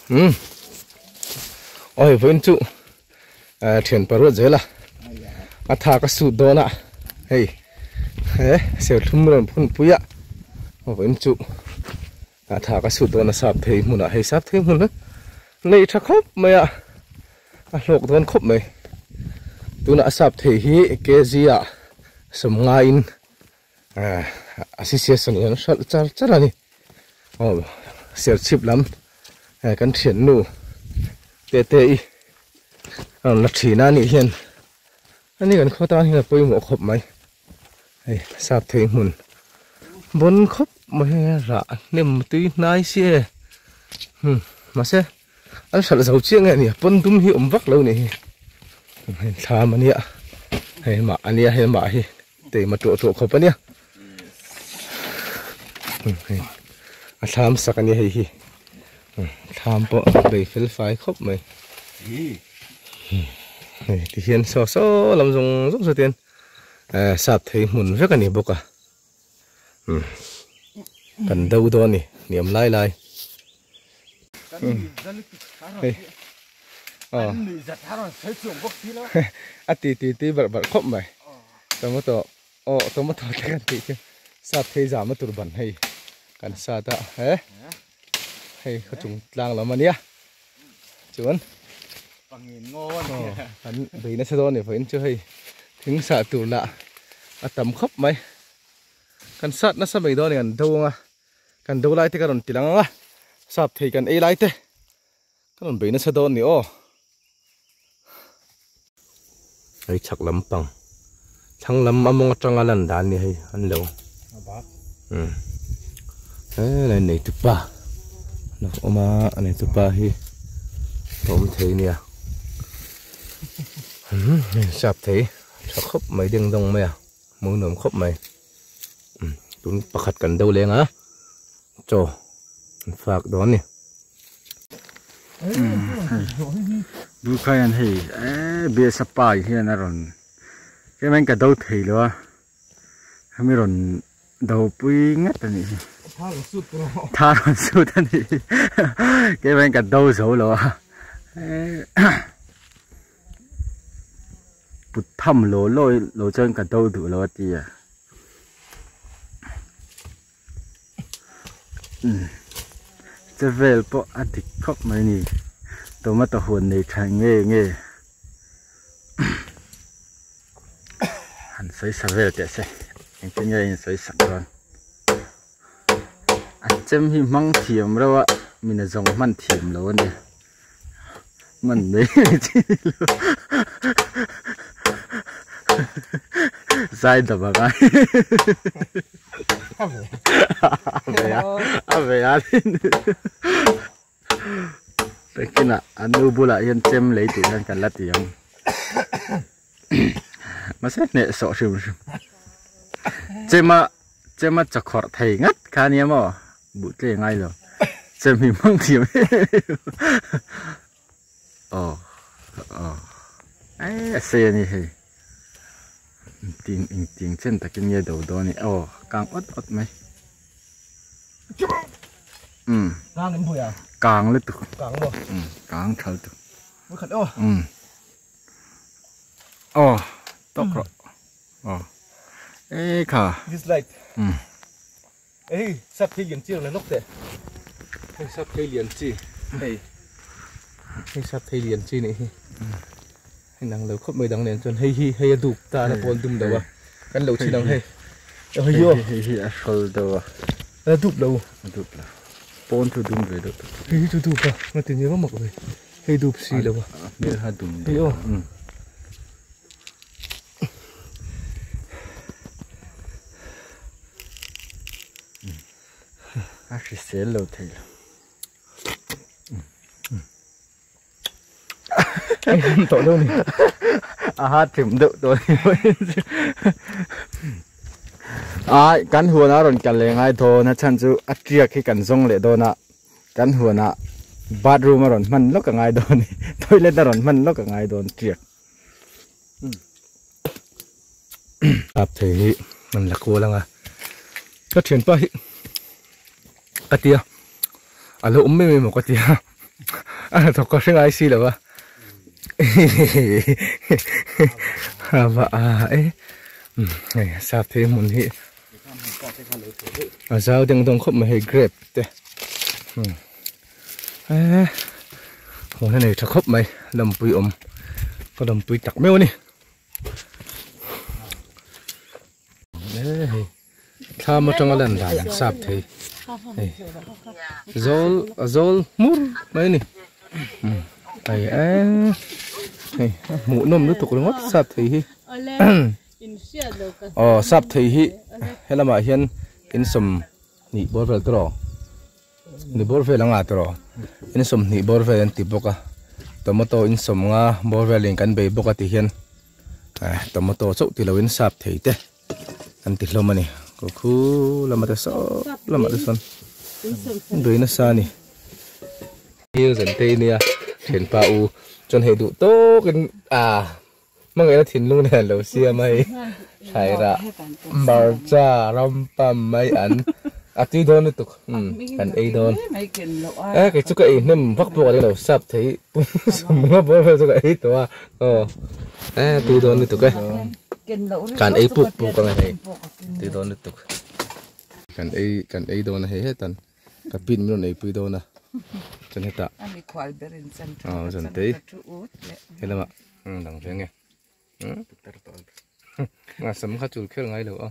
Um oi vawiin chu thian parut zel a a tha ka sut dawn a hei he serthlum rawn phun pui a vawiin chu a tha ka sut dawn a sap thei hmunah hei sap thei hmun nei tha khawp mai a a hlawk dawn khawp mai tunah a sap thei hi kg ah sawmngaiin Association in an hralh char char a ni. Aw Serchhip lam kan thiannu Tete i a rawn la thin a nih hian ani kan khaw tan hian a pawimawh khawp mai. Hei sap thei hmun bawn khawp mai hei a rah hnem tui hnai si e. Mahse an hralh zo chiah nge a ni a pawn dum hi awm vak lo nih hi. Hei thlam a nia hei mah a nia hei mah hi. Teima tuah tuah khawp ania a thlam sak ania hei hi thlam pawh bei fel fai khawp mai hei ti hian saw saw lam zawng zawng saw ten sap thei hmun vek ani bawk a kan do dawn ani hniam lai lai hei a ti ti ti barh barh khawp mai. Tomato aw tomato te kan tih chu sap phei zam a tur ban hei kan sat a he hei khaw chung tlang lam a nia chuan kan bei nasa dawn a ni vawiin chu hei thing sah tur lah a tam khawp mai kan sat nasa mai dawn a ni kan do ang a kan do lai te ka rawn ti lang ang a sap thei kan ei lai te ka rawn bei nasa dawn a ni aw. Hei chhak lampang thlang lam a mawng atanga lan dan ni hei an lo umm helai nei tupa a lo awm a a nei tupa hi a awm thei nia umm hei sap thei tha khawp mai ding dawng mai a hmuh nuam khawp mai umm tun pakhat kan do leng a chaw an fak dawn a ni. Duhkhai hian hei eee biasa pa hian a rawn tlem in ka do thei lo a hemi rawn do pui ngat a nih hi tha rawn sut a nih hi tlem in ka do zo lo a eee put tham law law lo chuan ka do duh lo a ti a. Che vel pawh a dik khawp mai a ni tomato huan nei tha nge nge han sawi sa vel teh se engtin nge a insawi sak dawn a chem hi hmang thiam reuh a mi nazawng hman thiam lo a nia hman mai mai chi ni lo zai dam a ngai a ve a takinah an nu bulah hian chem lei tih hian kan la ti ang mahse hneh sawh hrim hrim chema chema chakhawrh thei ngat kha ania maw. Buh tle ngai lo chem hi hmang thiam em em aw aw e a sei a ni hei engtin engtin chen takin nge do dawn ni aw kang awt awt mai um kang in bui a kang lutuk kang maw um kang tha lutuk mui khat aw um aw tawk rawh aw e kha this light um Hei sap thei lian chi rawn la lawk teh. Hei sap thei lian chi. Hei. Hei sap thei lian chi nih hi. Hei nang lo khawp mai dang nen chuan hei hi hei a duk ta na pawn dum lo a. Kan lo chin ang hei. Hei hi aw. Hei hi a hrawl deuh a. A dup lo. A dup lo. Pawn chu dum ve deuh. Hei hi chu dup a. Ngati ni rawh mak ve. Hei dup si lo a. A hmel kha dum. Hei aw. A hrisel lo thei lo. Tawh deuh ni. A ha thim deuh tawh ni. Ai kan huan a rawn kal leh ngai dawn a chhan chu a tiak hi kan zawng leh dawn a kan huan ah bathroom a rawn hman lawk a ngai dawn a ni toilet a rawn hman lawk a ngai dawn tiak. Ap thei hi an la kual ang a ka thianpa hi ka tia a lo awm em em maw ka tia. A hnathawk ka hre ngai si lo a. A va a e. Hei sap thei hmun hi a zau deng dawng khawp mai hei grape te. E hawn a nei tha khawp mai lawmpui awm ka lawmpui tak meuh a ni. E hei thlam atanga lan dan an sap thei hei zawl a zawl hmur mai a ni hei e hei a hmuh nawm lutuk ringawt sap thei hi aw sap thei hi helamah hian insawm hnih bawr vel tawh Ni bawr vel anga tawh in sawmhnih bawr vel an ti bawk a tomato in sawm nga bawr velin kan bei bawk a ti hian eh tomato chauh ti loin sap thei te an ti hlawm a ni ko khu lamah te saw lamah te sawn bei nasa a ni hil zan te nia thianpa u chuan hei duh tawkin ah. Hmangaihna thinlung nen lo siam a hei thlairah hmarcha rampam mai an a tui dawn lutuk umm kan ei dawn e kei chu ka ei hnem vak pawh ka ring lo sap thei sawmnga bawr vel chu ka ei tawh a aw e tui dawn lutuk e kan ei puk puk ang e hei tui dawn lutuk kan ei kan ei dawn a hei hetan ka pin min rawn eipui dawn a chuan hetah aw zan tei helamah dang ve nge a sam kha chul kher ngai lo a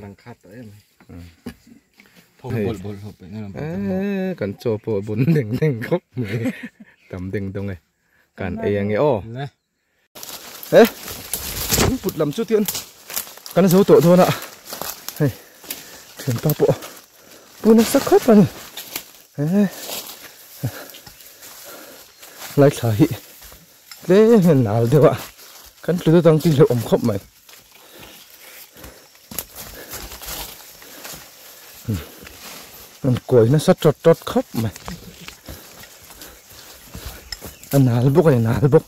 lang khat tawh em kan chaw pawh bun deng deng khawp mai tam deng dawng e kan ei ange aw He thingput lam chu tian kan zo tawh dawn a hei thianpa pawh pu nasa khawp a ni he lai thla hi tlem hian nal deuh a kan tlu deuh ang tih hlauh awm khawp mai an kawi nasa tawt tawt khawp mai a nal bawk a ni nal bawk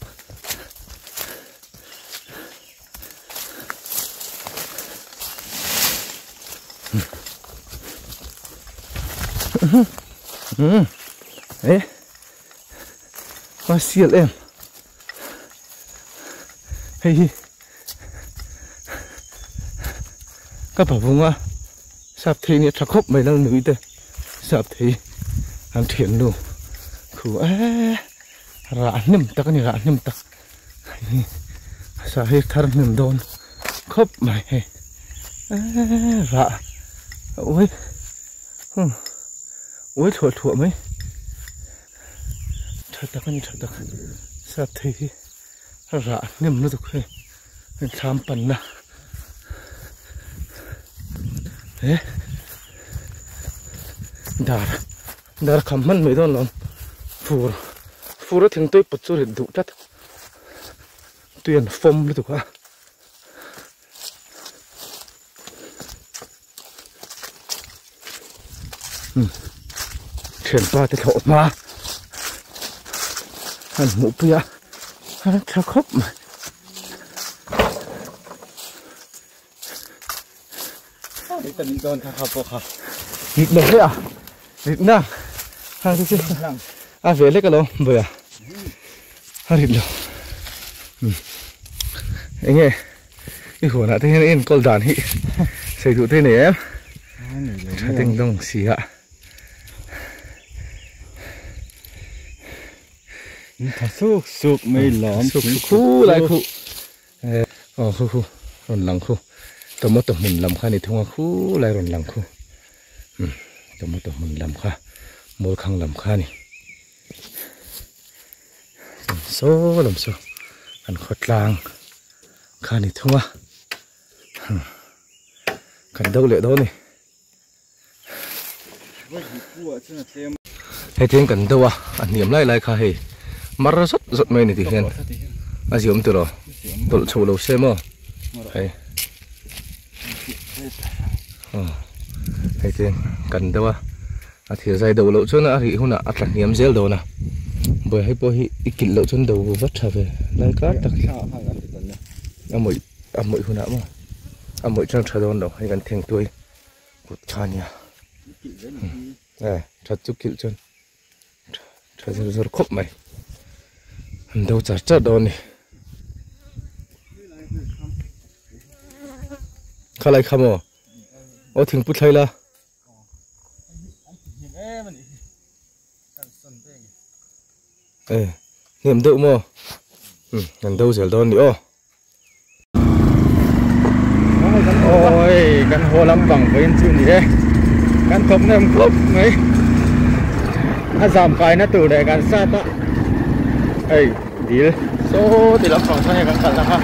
e a sial em hei hi ka pavunga sap thei nia tha khawp mai lal nui te sap thei an thian nu khu eee rah hnem tak a ni rah hnem tak sa hi thar hnem dawn khawp mai hei eee rah ui ui thluah thluah mai tha tak a ni tha tak sap thei hi. Rah hnem lutuk hei hei thlam panna he dar dar kham hman mai dawn lawm fur fur a thingtui put chu rit duh tlat tui an fawm lutuk a. Thianpa te thlawh hma an hmuh pui a a tha khawp mai. Rit lo hle a rit na a ve lek alawm vawi a a rit lo enge. I huanah te hian enkawl dan hi sawi duh te nei em? Tha deng dawng si a. Tha suk suk mai lawm. Suk suk khu lai khu. Aw khu khu rawn lang khu. Tomato hmun lam kha ni thung a khu lai rawn lang khu. Tomato hmun lam kha mualkhang lam kha ni. Saw lam saw kan khawtlang kha ni thung a kan do leh dawn a ni hei tiang kan do a a hniam lai lai kha hei mar zawt zawt mai a ni tihian a ziawm tiraw tawlh chho lo se maw hei hei tiang kan do a. A thil zai deuh loh chuan a rih hunah a tla hniam zel dawn a, Bawihi pawh hi i kilh loh chuan do vat tha ve lai kar tak hi a mawih a mawih hunah maw a mawih chuan tha dawn lo hei kan thengtuai kut tha nia e that chu kilh chuan. Tha zur zur khawp mai. An do char char dawn a ni. Khalai kha maw? Aw thingpu thlai la. E hnem deuh maw? Um an do zel dawn a ni aw. Oi kan haw lampang vawiin chu ni e kan thawk hnem khawp mai a zam kai na tur leh kan sat a hei dil saw ti lampang chuan hei kan kal na kha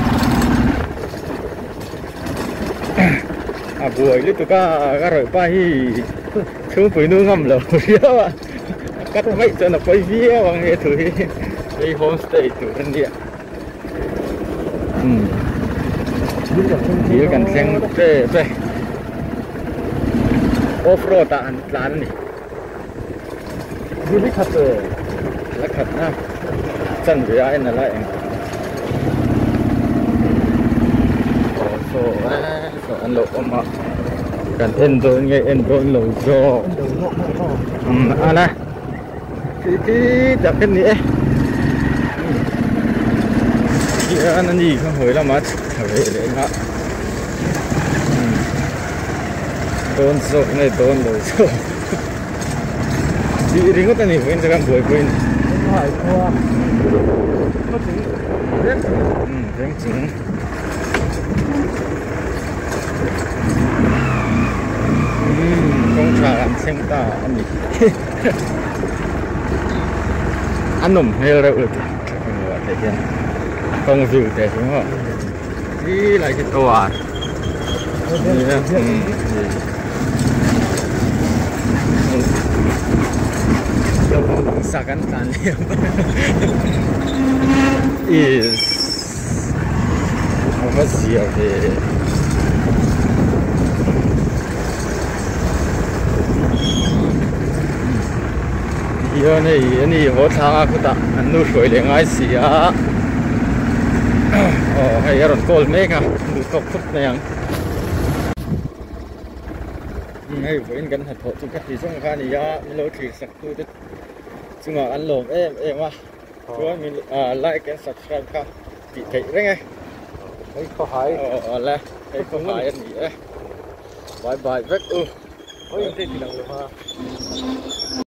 a buai lutuk a ka rawih pa hi chhungpui nu ngam lo viau a cut mai chuan a pawi viau ang he thu hi hei homestay tur a nia. Thil kan thleng tep e off road ah an tlan a ni Zili khat e la khat na chanve a en ala eng aw saw saw an lo awm a kan en dawn nge en dawn lo zawk ala. Khi khi tak hi a ni e hian a ni kha hawi lama chhuk thla ve leh a dawn zawk nge dawn lo zawk tih ringawt a ni vawiin chu kan buaipui a ni veng chung. Kawng tha an thleng ta a ni. A nawm hmel reuh lutuk thla te hian kawng view te hi maw ti lai khi tower sak an tlan liam is a va zia ve. Hian hei ani haw thlang a khutah an nu hruai leh ngai si a aw hei a rawn call mek a duh tawk khawp mai ang hei vawiin kan hnathawh chu ka ti zawng kha a ni a min lo thlir sak tu te chungah an lawm em em a chuan min like and subscribe kha tih theih reng e hei khawhai aw aw le hei khawhai a ni e. Bye bye vek u. Oi, te ti lang lo ha.